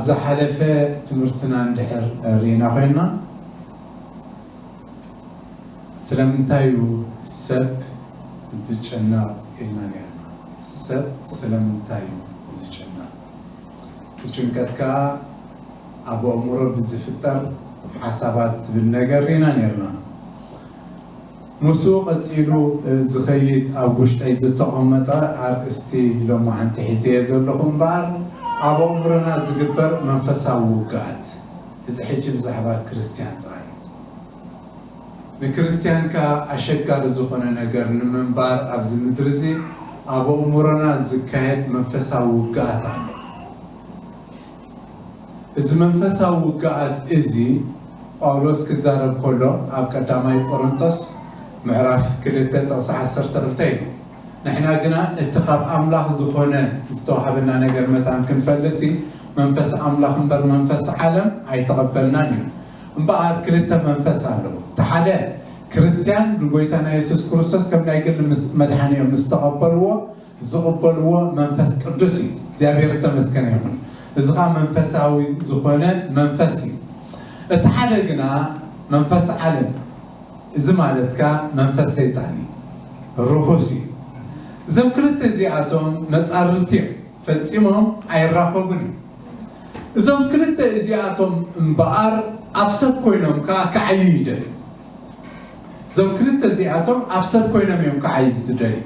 ዝሓለፈ ትምህርትና እንድሕር ርኢና ኮይንና፣ ስለምንታይ እዩ ሰብ ዝጭነቕ ኢልና ነርና። ሰብ ስለምንታይ እዩ ዝጭነቕ? እቲ ጭንቀት ከኣ ኣብ ኣእምሮ ብዝፍጠር ሓሳባት ዝብል ነገር ርኢና ነርና። ምስኡ ቀጺሉ ዝኸይድ ኣብ ውሽጠይ ዝተቐመጠ ኣርእስቲ ሎማዓንቲ ሒዘዮ ዘለኹ እምበኣር፣ ኣብ ኣእምሮና ዝግበር መንፈሳዊ ውግኣት። እዚ ሕጂ ብዛዕባ ክርስትያን ጥራይ እዩ። ንክርስትያን ከኣ ኣሸጋሪ ዝኾነ ነገር ንምንባር ኣብዚ ምድሪ እዚ ኣብ ኣእምሮና ዝካየድ መንፈሳዊ ውግኣት ኣሎ። እዚ መንፈሳዊ ውግኣት እዚ ጳውሎስ ክዛረብ ከሎ ኣብ ቀዳማይ ቆሮንቶስ ምዕራፍ ክልተ ጥቕሲ ዓሰርተ ክልተ እዩ። ንሕና ግና እቲ ካብ ኣምላኽ ዝኾነ ዝተዋህበና ነገር መታን ክንፈልጥሲ መንፈስ ኣምላኽ እምበር መንፈስ ዓለም ኣይተቐበልናን እዩ። እምበኣር ክልተ መንፈስ ኣለዉ። እቲ ሓደ ክርስትያን ንጎይታና የሱስ ክርስቶስ ከም ናይ ግሊ ምስ መድሓኒኦም ምስ ተቐበልዎ ዝቕበልዎ መንፈስ ቅዱስ እዩ። እግዚኣብሔር ዝተመስገነ ይኹን። እዚ ኸዓ መንፈሳዊ ዝኾነ መንፈስ እዩ። እቲ ሓደ ግና መንፈስ ዓለም፣ እዚ ማለት ከኣ መንፈስ ሰይጣን እዩ፣ ርኹስ እዩ። እዞም ክልተ እዚኣቶም መጻርርቲ እዮም፣ ፈጺሞም ኣይራኸቡን እዮም። እዞም ክልተ እዚኣቶም እምበኣር ኣብ ሰብ ኮይኖም ከኣ ክዓዩ ይደልዩ። እዞም ክልተ እዚኣቶም ኣብ ሰብ ኮይኖም እዮም ክዓዩ ዝደልዩ።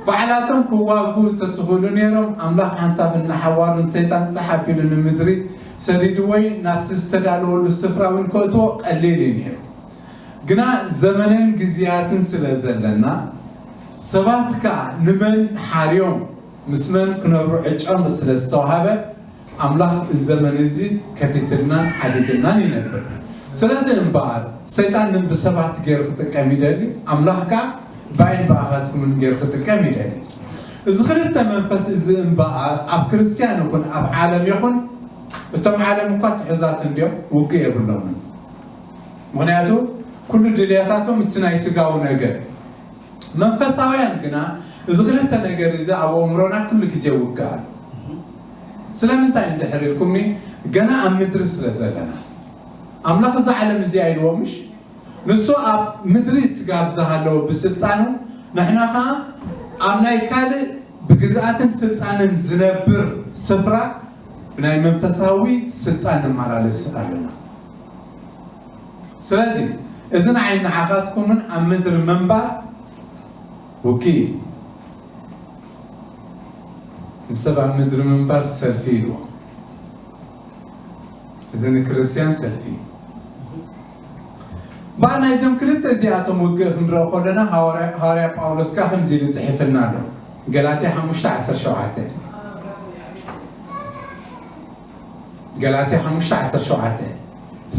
ባዕላቶም ክዋጉ እንተትኽእሉ ነይሮም፣ ኣምላኽ ሓንሳብ እናሓዋሩን ሰይጣን ጻሕ ኣቢሉ ንምድሪ ሰዲድዎይ ናብቲ ዝተዳለወሉ ስፍራ እውን ከእትዎ ቀሊል እዩ ነይሩ። ግና ዘመንን ግዜያትን ስለ ዘለና፣ ሰባት ከኣ ንመን ሓርዮም ምስ መን ክነብሩ ዕጫ ስለ ዝተዋሃበ፣ ኣምላኽ እዚ ዘመን እዚ ከፊትልናን ሓዲግልናን ይነብር። ስለዚ እምበኣር ሰይጣን ምን ብሰባት ገይሩ ክጥቀም ይደሊ፣ ኣምላኽ ከኣ ባይን ብኣኻትኩምን ገይሩ ክጥቀም ይደሊ። እዚ ክልተ መንፈስ እዚ እምበኣር ኣብ ክርስትያን ይኹን ኣብ ዓለም ይኹን፣ እቶም ዓለም እኳ ትሑዛት እንድዮም፣ ውግእ የብሎምን። ምኽንያቱ ኩሉ ድልያታቶም እቲ ናይ ስጋዊ ነገር። መንፈሳውያን ግና እዚ ክልተ ነገር እዚ ኣብ ኣእምሮና ኩሉ ግዜ ውግእ ኣሎ። ስለምንታይ እንድሕር ኢልኩምኒ፣ ገና ኣብ ምድሪ ስለ ዘለና። ኣምላኽ እዛ ዓለም እዚኣ ኢልዎ ምሽ? ንሱ ኣብ ምድሪ ስጋብ ዝሃለወ ብስልጣኑ፣ ንሕና ኸዓ ኣብ ናይ ካልእ ብግዝኣትን ስልጣንን ዝነብር ስፍራ ብናይ መንፈሳዊ ስልጣን ንመላለስ ኣለና። ስለዚ እዚ ንዓይ ንዓኻትኩምን ኣብ ምድሪ ምንባር ውግእ እዩ። ንሰብ ኣብ ምድሪ ምንባር ሰልፊ ኢልዎ፣ እዚ ንክርስትያን ሰልፊ እዩ። እምበኣር ናይዞም ክልተ እዚኣቶም ውግእ ክንረኦ ከለና ሃዋርያ ሃዋርያ ጳውሎስ ከኣ ከምዚ ኢሉ ጽሒፍልና ኣሎ። ገላትያ ሓሙሽተ ዓሰርተ ሸውዓተ፣ ገላትያ ሓሙሽተ ዓሰርተ ሸውዓተ፣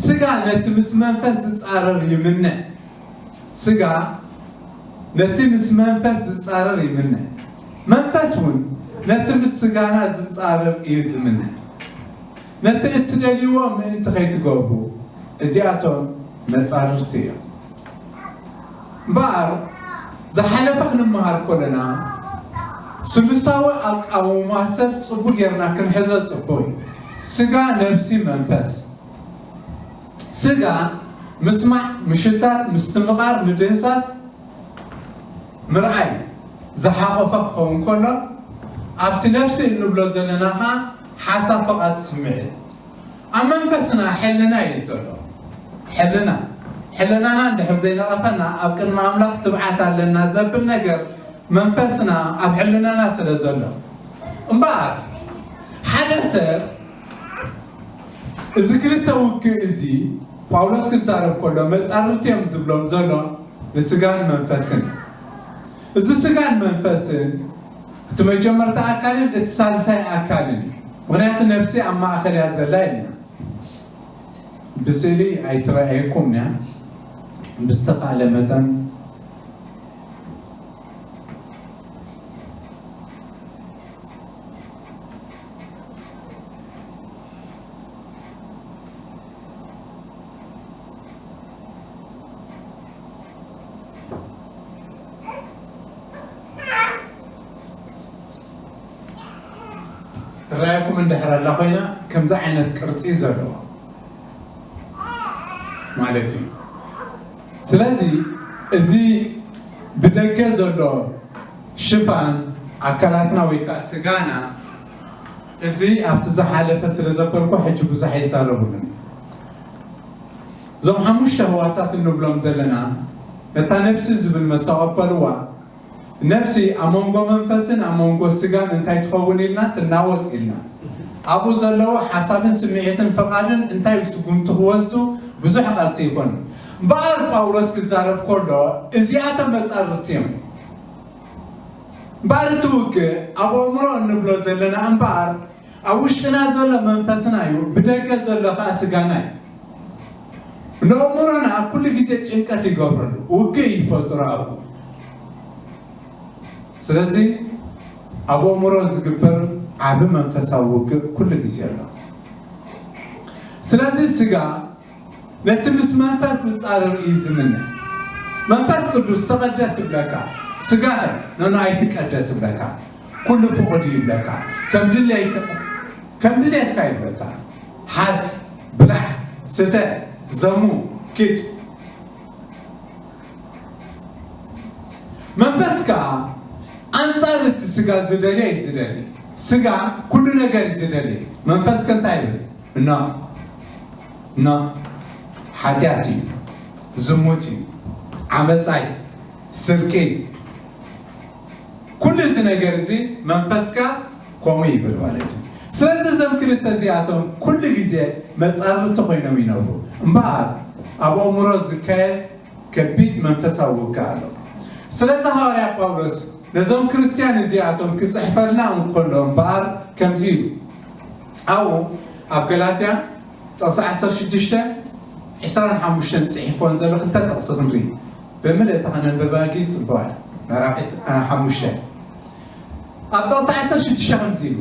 ስጋ ነቲ ምስ መንፈስ ዝጻረር ይምነ። ስጋ ነቲ ምስ መንፈስ ዝጻረር ይምነ፣ መንፈስ እውን ነቲ ምስ ስጋና ዝጻረር እዩ ዝምነ። ነቲ እትደልይዎ ምእንቲ ከይትገብሩ፣ እዚኣቶም መጻርርቲ እዮም። እምበኣር ዝሓለፈ ክንመሃር ከለና ስሉሳዊ ኣቃውማ ሰብ ጽቡቕ ጌርና ክንሕዞ ጽቡቕ እዩ። ስጋ፣ ነፍሲ፣ መንፈስ። ስጋ ምስማዕ፣ ምሽታት፣ ምስትምቓር፣ ምድህሳስ፣ ምርኣይ ዝሓቖፈ ክኸውን ከሎ፣ ኣብቲ ነፍሲ እንብሎ ዘለና ኸዓ ሓሳብ፣ ፍቓድ፣ ስምዒት። ኣብ መንፈስና ሕልና እዩ ዘሎ። ሕልና፣ ሕልናና እንድሕር ዘይነቐፈና ኣብ ቅድሚ ኣምላኽ ትብዓት ኣለና ዘብል ነገር መንፈስና ኣብ ሕልናና ስለ ዘሎ። እምበኣር ሓደ ሰብ እዚ ክልተ ውግእ እዚ ጳውሎስ ክዛረብ ከሎ መጻርርቲ እዮም ዝብሎም ዘሎ ንስጋን መንፈስን። እዚ ስጋን መንፈስን እቲ መጀመርታ ኣካልን እቲ ሳልሳይ ኣካልን እዩ። ምኽንያቱ ነፍሲ ኣብ ማእኸል እያ ዘላ ኢልና። ብስእሊ ኣይትረኣየኩም እያ። ብዝተኻእለ መጠን ራእይኩም እንድሕር ኣላ ኮይና ከምዚ ዓይነት ቅርጺ ዘለዎ ማለት እዩ። ስለዚ እዚ ብደገ ዘሎ ሽፋን ኣካላትና ወይ ከዓ ስጋና እዚ ኣብቲ ዝሓለፈ ስለ ዘበልኩ ሕጂ ብዙሕ ኣይዛረብሉን። እዞም ሓሙሽተ ህዋሳት እንብሎም ዘለና ነታ ነብሲ ዝብል መሰቐበልዋ ነፍሲ ኣብ መንጎ መንፈስን ኣብ መንጎ ስጋን እንታይ ትኸውን ኢልና ትናወጽ ኢልና ኣብኡ ዘለዉ ሓሳብን ስምዒትን ፍቓድን እንታይ ስጉምቲ ክወስዱ ብዙሕ ቃልሲ ይኾን። እምበኣር ጳውሎስ ክዛረብ ከሎ እዚኣቶም መጻርርቲ እዮም። እምበኣር እቲ ውግእ ኣብ ኣእምሮ እንብሎ ዘለና እምበኣር ኣብ ውሽጥና ዘሎ መንፈስና እዩ፣ ብደገ ዘሎ ኸዓ ስጋና እዩ። ንኣእምሮና ኩሉ ግዜ ጭንቀት ይገብረሉ፣ ውግእ ይፈጥሮ ኣብኡ። ስለዚ ኣብ ኣእምሮ ዝግበር ዓቢ መንፈሳዊ ውግእ ኩሉ ግዜ ኣሎ። ስለዚ ስጋ ነቲ ምስ መንፈስ ዝጻረር እዩ ዝምነ። መንፈስ ቅዱስ ተቐደስ ይብለካ፣ ስጋኸ ነኖ ኣይትቀደስ ይብለካ። ኩሉ ፍቑድ እዩ ይብለካ። ከም ድሌትካ ይብለካ። ሓዝ፣ ብላዕ፣ ስተ፣ ዘሙ፣ ኪድ። መንፈስ ከኣ ኣንጻር እቲ ስጋ ዝደልዮ እዩ ዝደሊ። ስጋ ኩሉ ነገር እዩ ዝደሊ። መንፈስ ከ እንታይ ይብል? ኖ፣ ኖ፣ ሓጢኣት እዩ፣ ዝሙት እዩ፣ ዓመጻ እዩ፣ ስርቂ እዩ። ኩሉ እዚ ነገር እዚ መንፈስካ ከምኡ ይብል ማለት እዩ። ስለዚ እዞም ክልተ እዚኣቶም ኩሉ ግዜ መጻርርቲ ኮይኖም ይነብሩ። እምበኣር ኣብ ኣእምሮ ዝካየድ ከቢድ መንፈሳዊ ውግእ ኣሎ። ስለዚ ሃዋርያ ጳውሎስ ነዞም ክርስትያን እዚኣቶም ክጽሕፈልና እንከሎ እምበኣር ከምዚ ኢሉ ኣብኡ ኣብ ገላትያ ጥቕሲ ዓሰርተ ሽዱሽተ ዕስራን ሓሙሽተን ጽሒፍዎን ዘሎ ክልተ ጥቕሲ ክንርኢ ብምልእታ ከነንብባ ግን ጽቡቕ እዩ። ምዕራፍ ዕስ- አ፣ ሓሙሽተ ኣብ ጥቕሲ ዓሰርተ ሽዱሽተ ከምዚ ኢሉ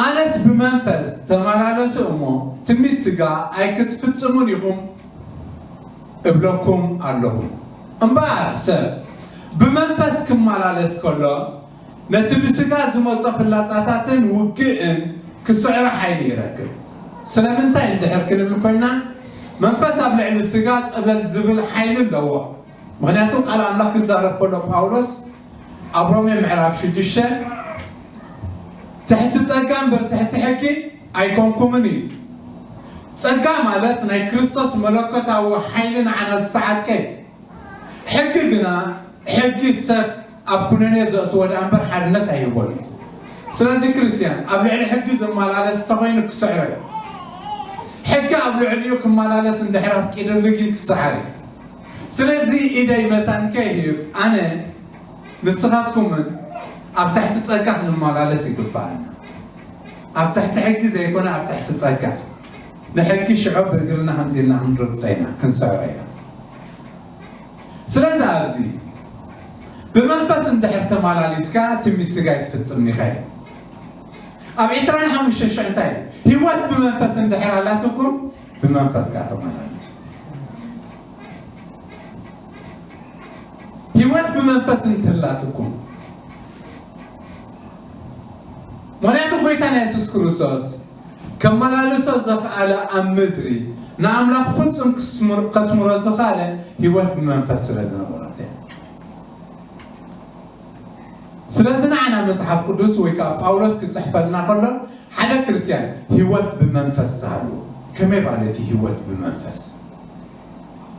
ኣነስ ብመንፈስ ተመላለሱ እሞ ትምኒት ስጋ ኣይክትፍጽሙን ኢኹም እብለኩም ኣለኹ። እምበኣር ሰብ ብመንፈስ ክመላለስ ከሎ ነቲ ብስጋ ዝመጾ ፍላጻታትን ውግእን ክስዕሮ ሓይሊ ይረክብ። ስለምንታይ እንድሕር ክንብል ኮይና መንፈስ ኣብ ልዕሊ ስጋ ጸበል ዝብል ሓይሊ ኣለዎ። ምኽንያቱ ቃል ኣምላኽ ክዛረብ ከሎ ጳውሎስ ኣብ ሮሜ ምዕራፍ ሽዱሽተ ትሕቲ ጸጋ እምበር ትሕቲ ሕጊ ኣይኮንኩምን እዩ። ጸጋ ማለት ናይ ክርስቶስ መለኮታዊ ሓይሊ ንዓና ዝተዓጥቀ እዩ። ሕጊ ግና ሕጊ ሰብ ኣብ ኩነኔ ዘእትዎ ደኣ እምበር ሓርነት ኣይህቦን እዩ። ስለዚ ክርስትያን ኣብ ልዕሊ ሕጊ ዝመላለስ እንተኾይኑ ክስዕሮ እዩ። ሕጊ ኣብ ልዕሊኡ ክመላለስ እንድሕር ኣፍቂድሉ ግን ክሰዓር እዩ። ስለዚ ኢደይ መታን ከይህብ ኣነ ንስኻትኩምን ኣብ ትሕቲ ጸጋ ክንመላለስ ይግባኣና። ኣብ ትሕቲ ሕጊ ዘይኮነ ኣብ ትሕቲ ጸጋ። ንሕጊ ሽዑ ብእግርና ከምዚ ኢልና ክንረግጾ ኢና፣ ክንስዕሮ ኢና። ስለዚ ኣብዚ ብመንፈስ እንድሕር ተመላሊስካ ትምኒት ስጋ ኣይትፍጽምን ኢኻ እዩ። ኣብ ዕስራን ሓሙሽተን ሽዑ እንታይ እዩ? ህይወት ብመንፈስ እንድሕር ኣላትኩም ብመንፈስ ከኣ ተመላለሱ። ህይወት ብመንፈስ እንትህላትኩም። ምኽንያቱ ጎይታና የሱስ ክርስቶስ ከመላልሶ ዘኽኣለ ኣብ ምድሪ ንኣምላኽ ፍጹም ክስምር- ከስምሮ ዝኽኣለ ህይወት ብመንፈስ ስለ ዝነበረት እያ። ስለዚ ንዓና መጽሓፍ ቅዱስ ወይ ከዓ ጳውሎስ ክጽሕፈልና ከሎ ሓደ ክርስትያን ህይወት ብመንፈስ ዝሃልዎ ከመይ ማለት እዩ? ህይወት ብመንፈስ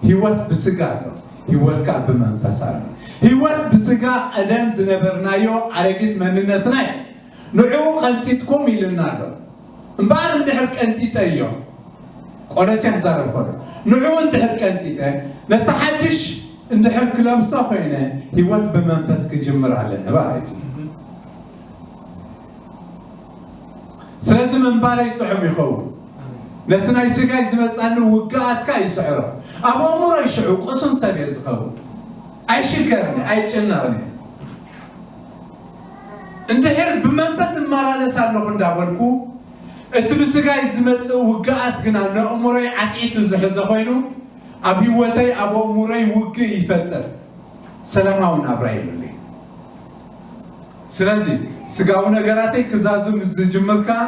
ህይወት ብስጋ ኣሎ፣ ህይወት ከዓ ብመንፈስ ኣሎ። ህይወት ብስጋ ቀደም ዝነበርናዮ ኣረጊት መንነትና እዩ። ንዕኡ ቀንጢጥኩም ኢልና ኣሎ። እምበኣር እንድሕር ቀንጢጠዮ ቆሎስያ ክዛረብ ከሎ ንዕኡ እንድሕር ቀንጢጠ ነቲ ሓድሽ እንድሕር ክለብሶ ኮይነ ህይወት ብመንፈስ ክጅምር ኣለኒ ማለት እዩ። ስለዚ ምንባረይ ጥዑም ይኸውን። ነቲ ናይ ስጋይ ዝመጻኒ ውግኣትካ ይስዕሮ። ኣብ ኣእምሮይ ሽዑ ቅሱን ሰብ እየ ዝኸውን። ኣይሽገርን እየ፣ ኣይጭነቕን እየ። እንድሕር ብመንፈስ እመላለስ ኣለኹ እንዳበልኩ እቲ ብስጋይ ዝመጽእ ውግኣት ግና ንኣእምሮይ ዓትዒቱ ዝሕዞ ኮይኑ ኣብ ህይወተይ ኣብ ኣእምሮይ ውግእ ይፈጥር። ሰላማዊ ናብራ የብለይ። ስለዚ ስጋዊ ነገራተይ ክዛዙ ምስ ዝጅምር ከኣ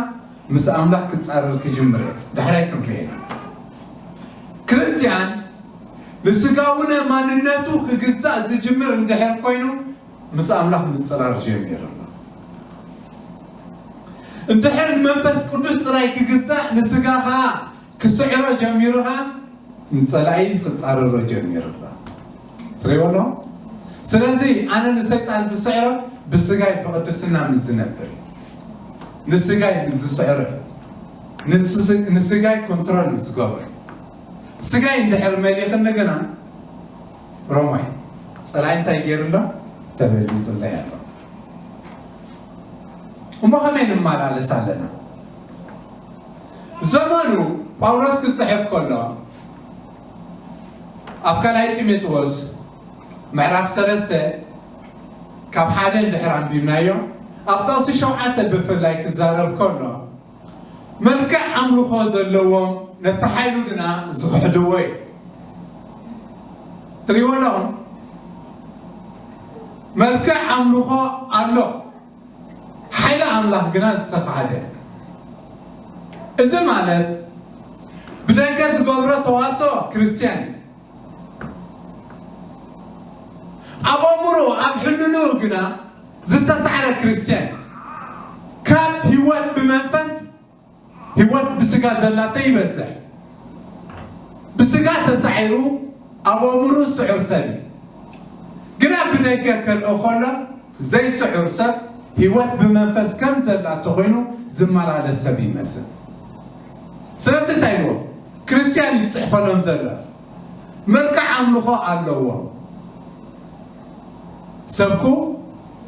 ምስ ኣምላኽ ክጻረር ክጅምር እየ። ዳሕራይ ክንርእየ ኢና። ክርስትያን ንስጋዊ ማንነቱ ክግዛእ ዝጅምር እንድሕር ኮይኑ ምስ ኣምላኽ ምጽራር ጀሚሩ ኣሎ። እንድሕር ንመንፈስ ቅዱስ ጥራይ ክግዛእ ንስጋ ከኣ ክስዕሮ ጀሚሩ ከኣ ንጸላኢ ክጻረሮ ጀሚሩ ኣሎ። ትርእይዎ ኣለኹም? ስለዚ ኣነ ንሰይጣን ዝስዕሮ ብስጋይ ብቕድስና ምስ ዝነብር እዩ። ንስጋይ ምስ ዝስዕሮ እዩ። ንስ-፣ ንስጋይ ኮንትሮል ምስ ዝገብሮ እዩ። ስጋይ እንድሕር መሊኽኒ ግና ሮማይ ጸላኢ እንታይ ገይሩ ኣሎ? ተበሊጽለይ ኣሎ። እሞ ከመይ ንመላለስ ኣለና? ዘመኑ ጳውሎስ ክጽሕፍ ከሎ ኣብ ካልኣይ ጢሞቴዎስ ምዕራፍ ሰለስተ ካብ ሓደ እንድሕር ኣንቢብናዮ ኣብ ጥቕሲ ሸውዓተ ብፍላይ ክዛረብ ከሎ መልክዕ ኣምልኾ ዘለዎም ነቲ ሓይሉ ግና ዝኽሕድዎ እዩ። ትርእይዎ ኣለኹም? መልክዕ ኣምልኾ ኣሎ፣ ሓይሊ ኣምላኽ ግና ዝተኻህደ። እዚ ማለት ብደገ ዝገብሮ ተዋስኦ ክርስትያን እዩ። ኣብ ኣእምሮ፣ ኣብ ሕልንኡ ግና ዝተሳዕረ ክርስትያን እዩ። ካብ ህይወት ብመንፈስ ህይወት ብስጋ ዘላቶ ይበዝሕ። ብስጋ ተሳዒሩ ኣብ ኣእምሮ ስዑር ሰብ እዩ። ግና ብደገ ከልኦ ከሎ ዘይስዑር ሰብ ህይወት ብመንፈስ ከም ዘላቶ ኮይኑ ዝመላለስ ሰብ ይመስል። ስለዚ እንታይ ኢልዎ? ክርስትያን እዩ ዝጽሕፈሎም ዘሎ። መልክዕ ኣምልኾ ኣለዎም። ሰብኩ፣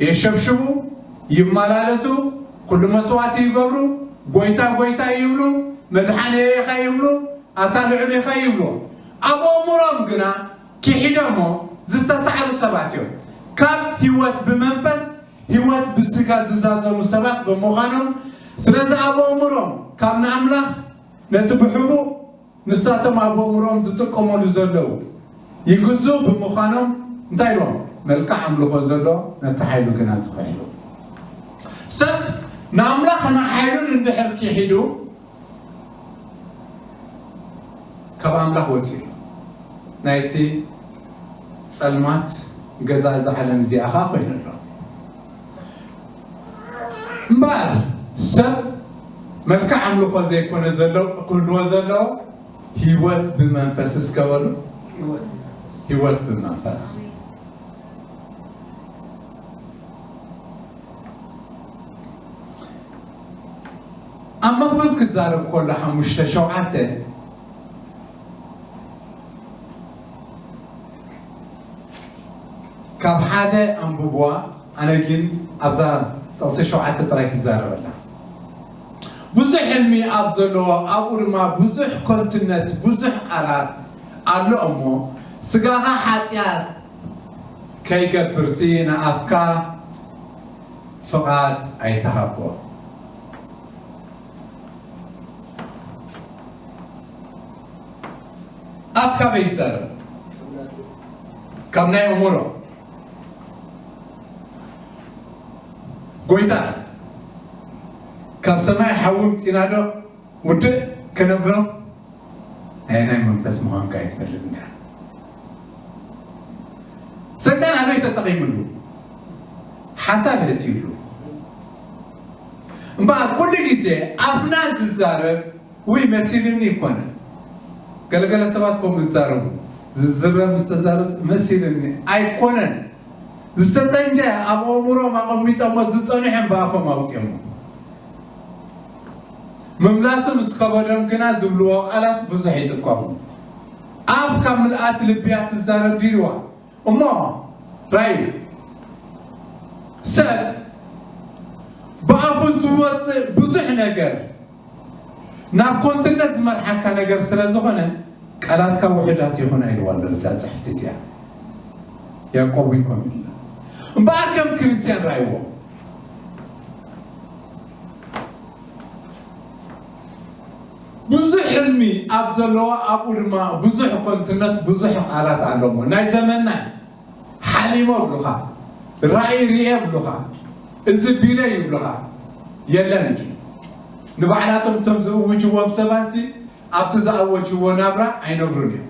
የሸብሽቡ፣ ይመላለሱ፣ ኩሉ መስዋዕቲ ይገብሩ፣ ጎይታ ጎይታ ይብሉ፣ መድሓንየ ኢኻ ይብሉ፣ ኣታ ልዑል ኢኻ ይብሉ። ኣብ ኣእምሮም ግና ክሒዶሞ ዝተሳዕሩ ሰባት እዮም። ካብ ህይወት ብመንፈስ ህይወት ብስጋ ዝዛዘሙ ሰባት ብምዃኖም፣ ስለዚ ኣብ ኣእምሮም ካብ ንኣምላኽ ነቲ ብሕቡእ ንሳቶም ኣብ ኣእምሮም ዝጥቀመሉ ዘለዉ ይግዝኡ ብምዃኖም እንታይ ኢሎም? መልክዕ ኣምልኾ ዘሎ ነቲ ሓይሉ ግና ዝኽሕዱ። ሰብ ንኣምላኽ ንሓይሉን እንድሕር ክሒዱ ካብ ኣምላኽ ወፂኡ ናይቲ ጸልማት ገዛ እዛ ዓለም እዚኣ ኸዓ ኮይኑ ኣሎ። እምበኣር ሰብ መልክዕ ኣምልኾ ዘይኮነ ዘሎ ክህልዎ ዘለዎ ህይወት ብመንፈስ እስከ በሉ። ህይወት ብመንፈስ። ኣብ መኽብብ ክዛረብ ከሎ ሓሙሽተ ሸውዓተ ካብ ሓደ ኣንብብዋ፣ ኣነ ግን ኣብዛ ጥቕሲ ሸውዓተ ጥራይ ክዛረበላ። ብዙሕ ሕልሚ ኣብ ዘለዎ ኣብኡ ድማ ብዙሕ ኮንትነት ብዙሕ ቃላት ኣሎ እሞ ስጋኻ ሓጢኣት ከይገብርሲ ንኣፍካ ፍቓድ ኣይትሃቦ። ኣፍ ካበይ ይዛረብ? ካብ ናይ ኣእምሮ። ጎይታ ካብ ሰማይ ሓዊ ምፂና ዶ ውድእ ክነብሎ? ናይ ናይ መንፈስ ምዃንካ ኣይትፈልጥ እንዲያ። ሰይጣን ኣበይ ተጠቒምሉ? ሓሳብ የእትዩሉ። እምበኣር ኩሉ ግዜ ኣፍና ዝዛረብ ውይ መሲልኒ ይኮነ። ገለገለ ሰባት ከምኡ ዝዛረቡ፣ ዝዝረብ ምስ ተዛረብ መሲልኒ ኣይኮነን። ዝተጠንጀ ኣብ ኣእምሮም ኣቐሚጦሞ ዝጸንሑ እዮም ብኣፎም ኣውጺኦሞ። ምምላሱ ምስ ከበዶም ግና ዝብልዎ ቃላት ብዙሕ ይጥቀሙ። ኣፍ ካብ ምልኣት ልቢ እያ ትዛረብ ድልዋ። እሞ ራእዩ ሰብ ብኣፉ ዝወፅእ ብዙሕ ነገር ናብ ኮንትነት ዝመርሓካ ነገር ስለ ዝኾነ ቃላትካ ውሑዳት ይኹና ኢልዋ ኣሎ እዛ ፅሕፍቲ እዚኣ። ያዕቆብ እውን ከምኡ ኢልና እምበኣር ከም ክርስትያን ራእይዎ ብዙሕ ሕልሚ ኣብ ዘለዎ ኣብኡ ድማ ብዙሕ ኮንትነት ብዙሕ ቃላት ኣለሞ ናይ ዘመንና ሓሊሞ ብሉኻ ራእይ ርኤ ብሉኻ እዚ ቢለ ይብሉኻ የለን። ንባዕላቶም እቶም ዝእውጅዎም ሰባትሲ ኣብቲ ዝኣወጅዎ ናብራ ኣይነብሩን እዮም።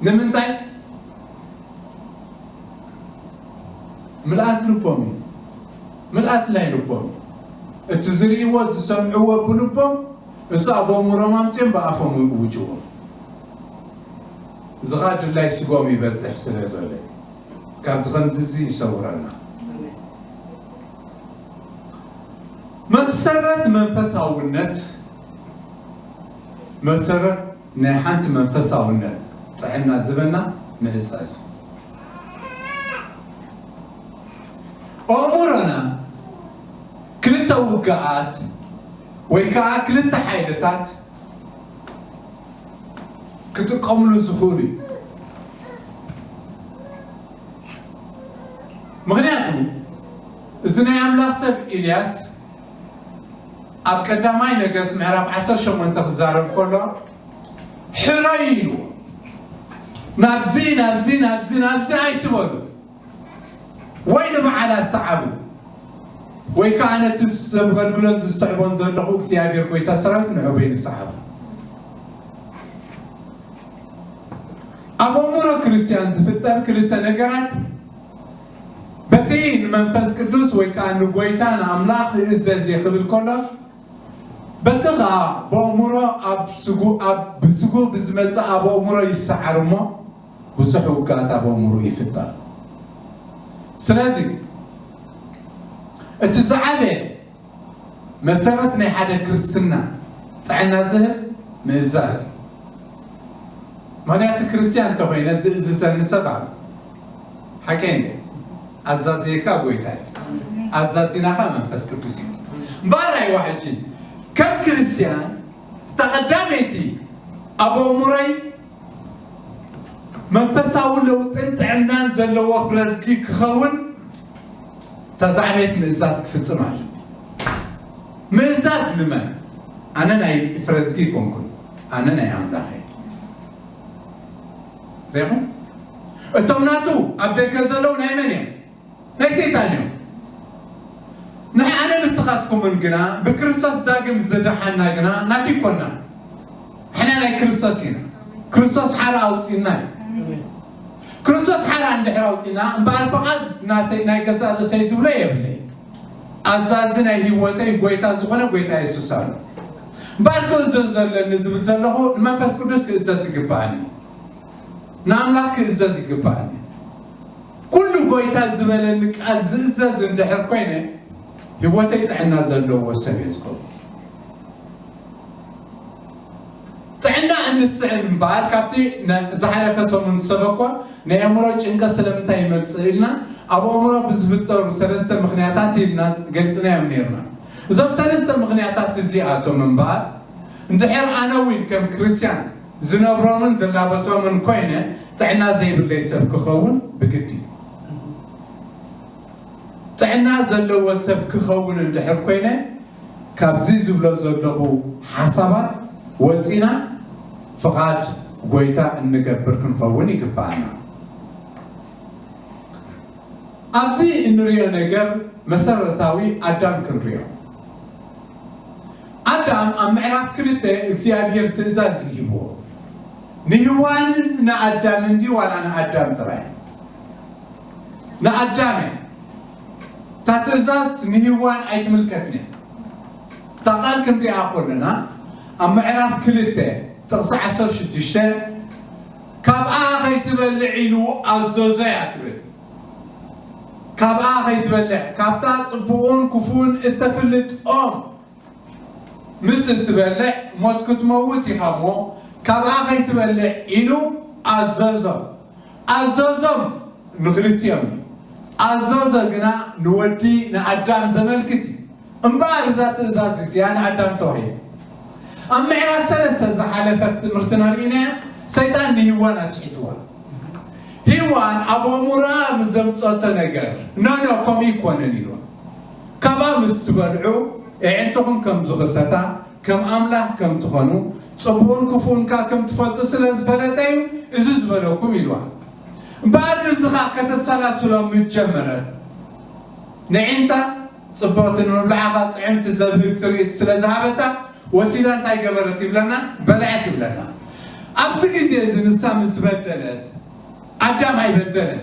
ንምንታይ? ምልኣት ልቦም እዩ። ምልኣት ናይ ልቦም እዩ። እቲ ዝርእይዎ ዝሰምዕዎ ብልቦም እሱ ኣብ ኣእምሮም ኣምፅኦም ብኣፎም ይእውጅዎም። ዝኻ ድላይ ስጎም ይበዝሕ ስለ ዘሎ ካብዚ ከምዚ እዚ ይሰውረና። መሰረት መንፈሳውነት፣ መሰረት ናይ ሓንቲ መንፈሳውነት ጥዕና ዝበና ምእዛዝ። ኣእምሮና ክልተ ውግኣት ወይ ከዓ ክልተ ሓይልታት ክጥቀምሉ ዝኽእሉ እዩ። ምኽንያቱ እዚ ናይ ኣምላኽ ሰብ ኢልያስ ኣብ ቀዳማይ ነገስ ምዕራፍ ዓሰርተ ሸሞንተ ክዛረብ ከሎ ሕረዩ ኢልዎ። ናብዚ ናብዚ ናብዚ ናብዚ ኣይትበሉ፣ ወይ ንበዓላት ሰዓቡ፣ ወይ ከዓ ነቲ ሰብ ኣገልግሎት ዝስዕቦን ዘለኹ እግዚኣብሔር ጎይታ ሰራዊት ንዑ በይኑ ሰዓቡ። ኣብ ኣእምሮ ክርስቲያን ዝፍጠር ክልተ ነገራት፣ በቲ ንመንፈስ ቅዱስ ወይ ከዓ ንጎይታ ንኣምላኽ ይእዘዝ እየ ክብል ከሎ፣ በቲ ከዓ ብኣእምሮ ኣብ ስጉ ኣብ ብስጉ ብዝመፅእ ኣብ ኣእምሮ ይሰዓር እሞ ብዙሕ ውግኣት ኣብ ኣእምሮ ይፍጠር። ስለዚ እቲ ዝዓበየ መሰረት ናይ ሓደ ክርስትና ጥዕና ዝህብ ምእዛዝ እዩ። ምኽንያቱ ክርስቲያን እንተኾይነ ዝእዝዘኒ ሰብ ኣሎ። ሓቀይ እንደ ኣዛዝየካ ጎይታ እዩ። ኣዛዚናኻ መንፈስ ቅዱስ እዩ። እምበኣር ኣይዋ ሕጂ ከም ክርስቲያን እታ ቀዳመይቲ ኣብ ኣእምሮይ መንፈሳዊ ለውጥን ጥዕናን ዘለዎ ፍረዝጊ ክኸውን ተዛዕቤት ምእዛዝ ክፍጽም ኣለኒ። ምእዛዝ ንመን? ኣነ ናይ ፍረዝጊ ይኮንኩን፣ ኣነ ናይ ኣምላኽ እየ። ሪኹም? እቶም ናቱ ኣብ ደገ ዘለዉ ናይ መን እዮም? ናይ ሰይጣን እዮም። ንሕኣነ ንስኻትኩምን ግና ብክርስቶስ ዳግም ዝደሓና ግና ናቱ ይኮና። ሕና ናይ ክርስቶስ ኢና። ክርስቶስ ሓራ ኣውፂና እዩ። ክርስቶስ ሓራ እንድሕር ኣውፂና እምበኣር ፍቓድ ናተይ ናይ ገዛእ ርእሰይ ዝብሎ የብለይ። ኣዛዚ ናይ ህይወተይ ጎይታ ዝኾነ ጎይታ የሱስ ኣሎ። እምበኣር ክእዘዝ ዘለኒ ዝብል ዘለኹ ንመንፈስ ቅዱስ ክእዘዝ ይግባኣኒ። ንኣምላኽ ክእዘዝ ይግባኣኒ። ኩሉ ጎይታ ዝበለኒ ቃል ዝእዘዝ እንድሕር ኮይነ ህይወተይ ጥዕና ዘለዎ ሰብ እየ ዝኸውን። ጥዕና እንስዕን እምበኣር ካብቲ ዝሓለፈ ሰሙን ዝሰበኮ ናይ ኣእምሮ ጭንቀት ስለምንታይ ይመፅእ ኢልና ኣብ ኣእምሮ ብዝፍጠሩ ሰለስተ ምክንያታት ኢልና ገልፅናዮም ነርና። እዞም ሰለስተ ምክንያታት እዚኣቶም እምበኣር እንድሕር ኣነ እውን ከም ክርስቲያን ዝነብሮምን ዝላበሶምን ኮይነ ጥዕና ዘይብለይ ሰብ ክኸውን ብግዲ ጥዕና ዘለዎ ሰብ ክኸውን እንድሕር ኮይነ ካብዚ ዝብሎ ዘለኹ ሓሳባት ወፂና ፍቓድ ጎይታ እንገብር ክንኸውን ይግባኣና። ኣብዚ እንሪኦ ነገር መሰረታዊ ኣዳም ክንሪኦ። ኣዳም ኣብ ምዕራፍ ክልተ እግዚኣብሔር ትእዛዝ ይህብዎ። ንህዋን ንኣዳም እንዲ ዋላ ንኣዳም ጥራይ? ንኣዳም እያ። እታ ትእዛዝ ንህዋን ኣይትምልከትን እያ። እታ ቃል ክንሪኣ ከለና ኣብ ምዕራፍ ክልተ ጥቕሲ ዓሰርተ ሽዱሽተ ካብኣ ከይትበልዕ ኢሉ ኣዘዞ እያ ትብል። ካብኣ ከይትበልዕ ካብታ ጽቡቕን ክፉእን እተፍልጥ ኦም ምስ እትበልዕ ሞት ክትመውት ኢኻ እሞ ካብኣ ከይትበልዕ ኢሉ ኣዘዞም። ኣዘዞም ንክልቲኦም እዩ። ኣዘዞ ግና ንወዲ ንኣዳም ዘመልክት እዩ። እምበኣር እዛ ትእዛዝ እዚኣ ንኣዳም ተዋሂባ። ኣብ ምዕራፍ ሰለስተ ዝሓለፈ ትምህርትና ርኢናያ ሰይጣን ንሂዋን ኣስሒትዋ። ሂዋን ኣብ ኣእምሮኣ ምስ ዘምፀቶ ነገር ኖኖ ከምኡ ይኮነን ኢልዋ። ካብኣ ምስ ትበልዑ ኣዒንትኹም ከም ዝኽፈታ ከም ኣምላኽ ከም ትኾኑ ጽቡቕን ክፉእን ከኣ ከም ትፈልጡ ስለ ዝፈለጠ እዩ እዚ ዝበለኩም ኢልዋ። እምበኣር ንዝኻ ከተሰላስሎ ምስ ጀመረት ንዒንታ ጽብቕቲ ንምብላዕኻ ጥዕምቲ ዘብህግ ትርኢት ስለ ዝሃበታ፣ ወሲዳ እንታይ ገበረት ይብለና? በልዐት ይብለና። ኣብዚ ግዜ እዚ ንሳ ምስ በደለት፣ ኣዳም ኣይበደለን።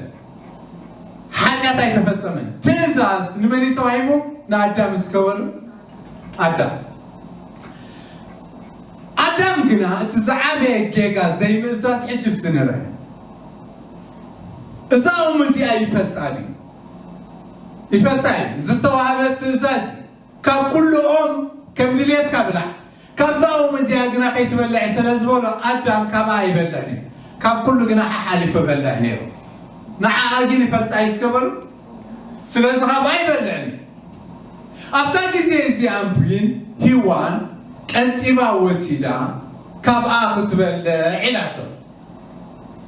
ሓጢኣት ኣይተፈጸመን። ትእዛዝ ንመን እዩ ተዋሂቡ? ንኣዳም እስከ በሉ። ኣዳም። ኣዳም ግና እቲ ዝዓበየ ጌጋ ዘይምእዛዝ ሕጂ ብዚ ንርአ። እዛ ኦም እዚኣ ይፈልጣ ድዩ? ይፈልጣ እዩ። ዝተዋህበ ትእዛዝ እዩ። ካብ ኩሉ ኦም ከም ድልየትካ ብላዕ፣ ካብዛ ኦም እዚኣ ግና ከይትበልዕ ስለ ዝበሎ ኣዳም ካብኣ ኣይበልዕን እዩ። ካብ ኩሉ ግና ሓሓሊፉ በልዕ ነይሩ። ንዓኣ ግን ይፈልጣ እዩ እስከ በሉ። ስለዚ ካብኣ ኣይበልዕን እዩ። ኣብዛ ግዜ እዚኣ ግን ሂዋን ቀንጢባ ወሲዳ ካብኣ ክትበልዕ ኢላቶ።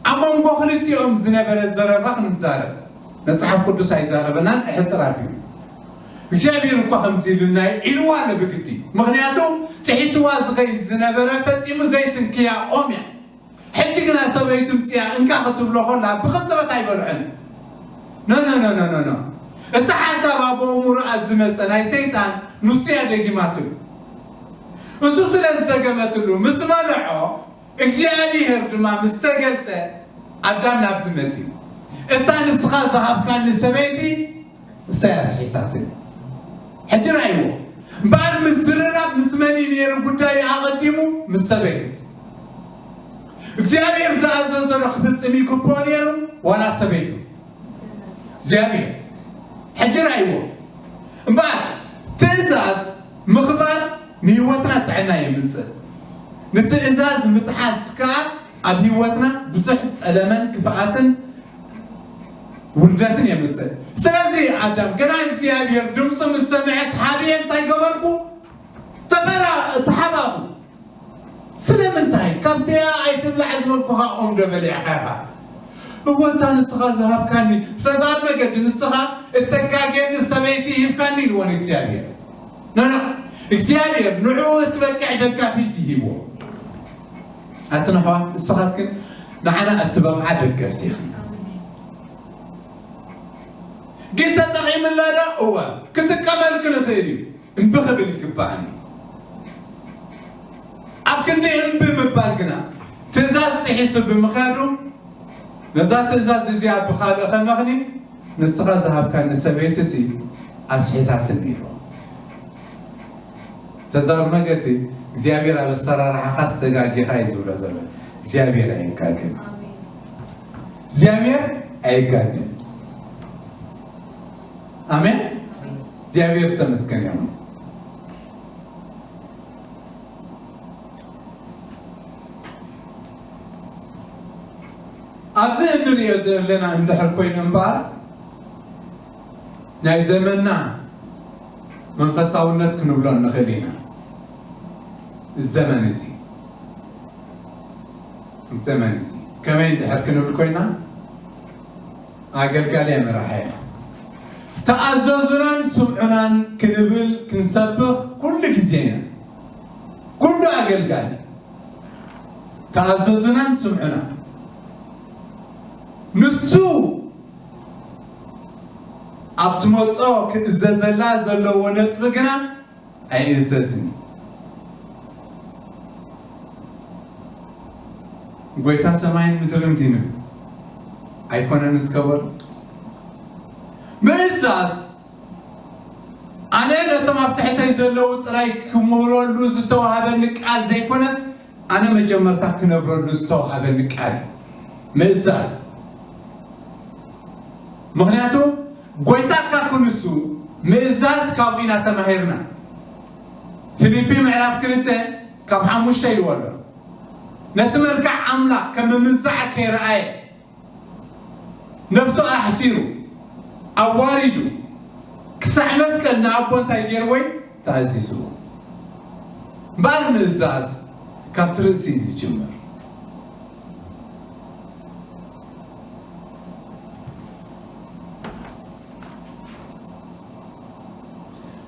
ኣብ መንጎ ክልቲኦም ዝነበረ ዘረባ ክንዛረብ መጽሓፍ ቅዱስ ኣይዛረበናን፣ እሕጽር ኣቢሉ። እግዚኣብሔር እኳ ከምዚ ኢሉና ኢልዋ ኣሎ ብግዲ። ምኽንያቱ ጥሒስዋ ዝኸይድ ዝነበረ ፈጺሙ ዘይትንክያ ኦም እያ። ሕጂ ግና ሰበይቱ ምጽያ እንካ ክትብሎ ከላ ብቕጽበት ኣይበልዐን። ኖ፣ ኖ፣ ኖ፣ ኖ፣ ኖ፣ ኖ። እቲ ሓሳብ ኣብ ኣእምሮኣ ዝመጸ ናይ ሰይጣን ንሱ እያ ደጊማትሉ። እሱ ስለ ዝደገመትሉ ምስ በልዖ እግዚኣብሔር ድማ ምስ ተገልጸ ኣዳም ናብዚ መጺኡ። እታ ንስኻ ዝሃብካኒ ሰበይቲ ንሳ እያ ኣስሒታትኒ። ሕጂ ርኣይዎ። እምበኣር ምዝርራብ ምስ መን እዩ ነይሩ ጉዳዩ ኣቐዲሙ? ምስ ሰበይቱ። እግዚኣብሔር ዝኣዘዞ ዶ ክፍጽም ይግብኦ ነይሩ ዋላ ሰበይቱ? እግዚኣብሔር። ሕጂ ርኣይዎ። እምበኣር ትእዛዝ ምኽባር ንህይወትና ጥዕና የምጽእ። ንትእዛዝ ምጥሓስ ከኣ ኣብ ህይወትና ብዙሕ ጸለመን ክፍኣትን ውርደትን የምጽእ። ስለዚ ኣዳም ገና እግዚኣብሔር ድምፁ ምስ ሰምዐስ ሓብየ እንታይ ገበርኩ? ተፈራ-፣ ተሓባኹ። ስለምንታይ? ካብቲኣ ኣይትብላዕ ዝበልኩኻ ኦም ዶ በሊዕኻ ኢኻ? እወ፣ እታ ንስኻ ዝሃብካኒ፣ ብተዘዋዋሪ መገዲ ንስኻ እተጋግየኒ ሰበይቲ ሂብካኒ ኢልዎ ንእግዚኣብሔር። ኖ፣ ኖ፣ እግዚኣብሔር ንዕኡ እትበቅዕ ደጋፊት ይሂብዎ። ኣቲ ንሕዋ፣ ንስኻትክን ንዓና እትበቕዓ ደገፍቲ ኢኽን። ግን ተጠቒምላ ዶ? እወ፣ ክጥቀመልክን እኽእል እዩ። እምቢ ክብል ይግባኣኒ። ኣብ ክንዲ እምቢ ምባል ግና ትእዛዝ ጥሒሱ ብምኻዱ፣ ነዛ ትእዛዝ እዚኣ ብኻልእ ከመኽኒ፣ ንስኻ ዝሃብካኒ ሰበይትሲ ኣስሒታትኒ ኢልዎ። ተዛር መገዲ እግዚኣብሔር ኣብ ኣሰራርሓኻ ዝተጋጌኻ እዩ ዝብሎ ዘሎ። እግዚኣብሔር ኣይጋገን። እግዚኣብሔር ኣይጋገን። ኣሜን። እግዚኣብሔር ዝተመስገነ ይኹን። ኣብዚ እንሪኦ ዘለና እንድሕር ኮይኑ እምበኣር ናይ ዘመንና መንፈሳውነት ክንብሎ ንኽእል ኢና። ዘመን እዚ፣ ዘመን እዚ ከመይ እንድሕር ክንብል ኮይና፣ ኣገልጋሊ እያ፣ መራሒ እያ። ተኣዘዙናን ስምዑናን ክንብል ክንሰብኽ ኩሉ ግዜ ኢና። ኩሉ ኣገልጋሊ ተኣዘዙናን ስምዑናን። ንሱ ኣብ ትመጾ ክእዘዘላ ዘለዎ ነጥቢ ግና ኣይእዘዝን። ጎይታ ሰማይን ምድርን ድዩ? ኣይኮነን እስከ በሉ። ምእዛዝ ኣነ ነቶም ኣብ ትሕተይ ዘለዉ ጥራይ ክምህረሉ ዝተዋህበኒ ቃል ዘይኮነስ፣ ኣነ መጀመርታ ክነብረሉ ዝተዋህበኒ ቃል እዩ። ምእዛዝ። ምኽንያቱ ጎይታ ካብ ክንሱ ምእዛዝ ካብኡ ኢና ተማሂርና። ፊልፒ ምዕራፍ ክልተ ካብ ሓሙሽተ ኢልዎ ኣሎ። ነቲ መልክዕ ኣምላኽ ከም ምምንዛዕ ከይረኣየ፣ ነብሱ ኣሕሲሩ፣ ኣዋሪዱ፣ ክሳዕ መስቀል ንኣቦ እንታይ ገይርዎ እዩ? ተኣዚዝዎ። እምበኣር ምእዛዝ ካብቲ ርእሲ እዩ ዝጅምር።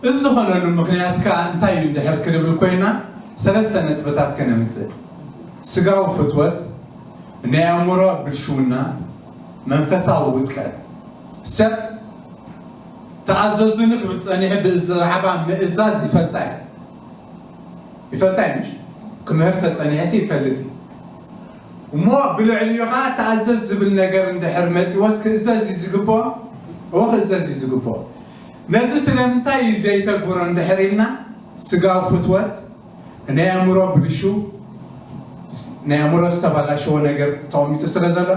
እዚ ዝኾነሉ ምኽንያት ከኣ እንታይ እዩ እንድሕር ክንብል ኮይና፣ ሰለስተ ነጥብታት ከነምጽእ። ስጋዊ ፍትወት፣ ናይ ኣእምሮ ብልሽውና፣ መንፈሳዊ ውድቀት። ሰብ እታ ተኣዘዙኒ ክብል ጸኒሑ ብዛዕባ ምእዛዝ ይፈልጣ እዩ። ይፈልጣ እዩ። ክምህር ተጸኒሐሲ ይፈልጥ እዩ። እሞ ብልዕሊኡ ኸዓ ተኣዘዝ ዝብል ነገር እንድሕር መጺዎስ ክእዘዝ እዩ ዝግብኦ። እዎ ክእዘዝ እዩ ዝግብኦ። ነዚ ስለምንታይ እዩ ዘይተግብሮ እንድሕር ኢልና ስጋዊ ፍትወት ናይ ኣእምሮ ብልሹ ናይ ኣእምሮ ዝተባላሸወ ነገር ተቐሚጡ ስለ ዘሎ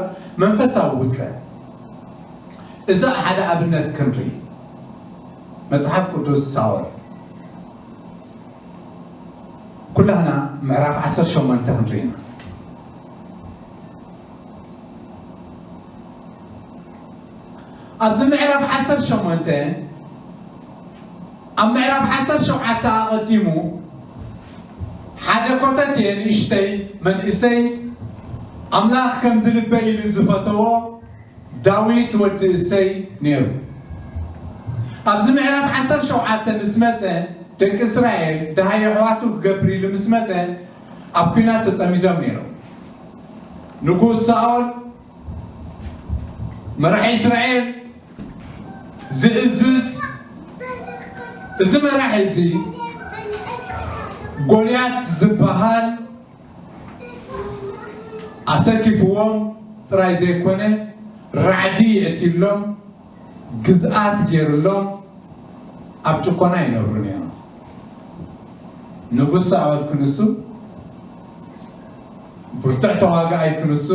መንፈሳዊ ውድቀት። እዛ ሓደ ኣብነት ክንርኢ መጽሓፍ ቅዱስ ሳኦል ኩላህና ምዕራፍ ዓሰርተ ሸሞንተ ክንርኢ ኢና። ኣብዚ ምዕራፍ ዓሰርተ ሸሞንተ ኣብ ምዕራፍ ዓሰርተ ሸውዓተ ኣቐዲሙ ሓደ ኮተቴ ንእሽተይ መንእሰይ ኣምላኽ ከምዚ ልበይ ኢሉ ዝፈተዎ ዳዊት ወዲ እሰይ ነይሩ። ኣብዚ ምዕራፍ ዓሰርተ ሸውዓተ ምስ መጸ ደቂ እስራኤል ደሃይ ኣሕዋቱ ክገብር ኢሉ ምስ መጸ ኣብ ኲናት ተጸሚዶም ነይሮም። ንጉስ ሳኦል መራሒ እስራኤል ዝእዝዝ እዚ መራሒ እዚ ጎልያት ዝበሃል ኣሰኪፍዎም ጥራይ ዘይኮነ ራዕዲ የእትሎም ግዝኣት ገይርሎም ኣብ ጭቆና ይነብሩ ነይሮም። ንጉስ ሳኦል ክንሱ ብርቱዕ ተዋጋኣይ ክንሱ